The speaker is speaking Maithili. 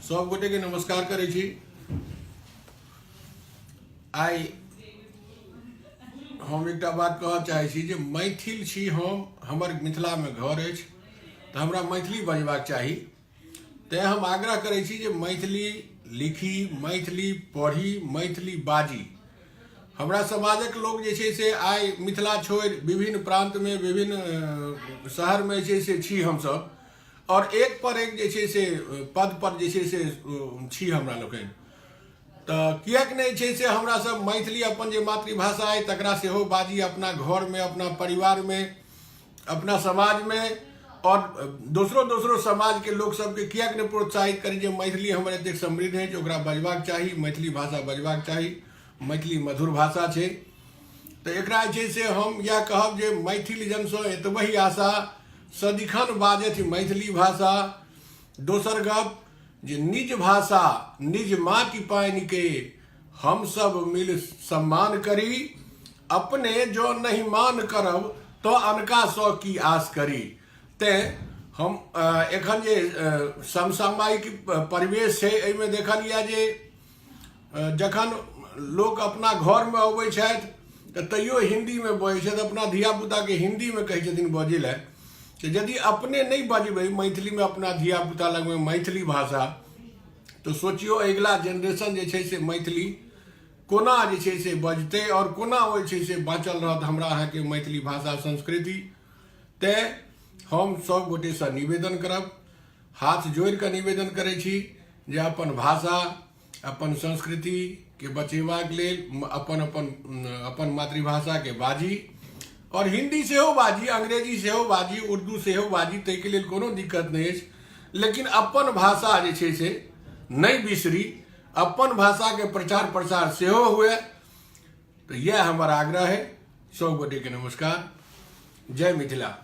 सब गोटे के नमस्कार करै छी। आइ हम एकटा बात कहऽ चाहै छी जे मैथिल छी हम, हमर मिथिलामे घर अछि तऽ हमरा मैथिली बजबाक चाही। तेँ हम आग्रह करै छी जे मैथिली लिखी, मैथिली पढ़ी, मैथिली बाजी। हमरा समाजक लोक जे छै से आइ मिथिला छोड़ि विभिन्न प्रान्तमे, विभिन्न शहरमे जे छै से छी हमसभ, आओर एक पर एक जे छै से पद पर जे छै से छी हमरा लोकनि। तऽ किएक नहि छै से हमरा सब मैथिली अपन जे मातृभाषा अइ तकरा सेहो बाजी, अपना घरमे, अपना परिवारमे, अपना समाजमे, आओर दोसरो दोसरो समाजके लोक सबके किएक नहि प्रोत्साहित करी जे मैथिली हमर एतेक समृद्ध अछि, ओकरा बजबाक चाही, मैथिली भाषा बजबाक चाही। मैथिली मधुर भाषा छै। तऽ एकरा जे छै से हम इएह कहब जे मैथिल जनसँ एतबहि आशा, सदिखन बाजथि मैथिली भाषा। दोसर गप जे निज भाषा निज माटि पानिके हमसभ मिल सम्मान करी, अपने जँ नहि मान करब तऽ अनकासँ की आस करी। तेँ हम एखन जे समसामयिक परिवेश छै एहिमे देखल यए जे जखन लोक अपना घरमे अबै छथि तऽ तैयो हिन्दीमे बजै छथि, अपना धियापुताके हिन्दीमे कहै छथिन बजै लए। तऽ यदि अपने नहि बजबै मैथिलीमे अपना धियापुता लगमे मैथिली भाषा, तऽ सोचियौ अगिला जेनरेशन जे छै से मैथिली कोना जे छै से बजतै आओर कोना ओ जे छै से बाँचल रहत हमरा अहाँके मैथिली भाषा संस्कृति। तेँ हम सभ गोटेसँ निवेदन करब, हाथ जोड़ि कऽ निवेदन करै छी जे अपन भाषा अपन संस्कृतिके बचेबाक लेल अपन अपन अपन मातृभाषाके बाजी, आओर हिन्दी सेहो बाजी, अंग्रेजी सेहो बाजी, उर्दू सेहो बाजी, ताहिके लेल कोनो दिक्कत नहि अछि, लेकिन अपन भाषा जे छै से नहि बिसरी, अपन भाषाके प्रचार प्रसार सेहो हुए। तऽ इएह हमर आग्रह है। सब गोटेके नमस्कार, जय मिथिला।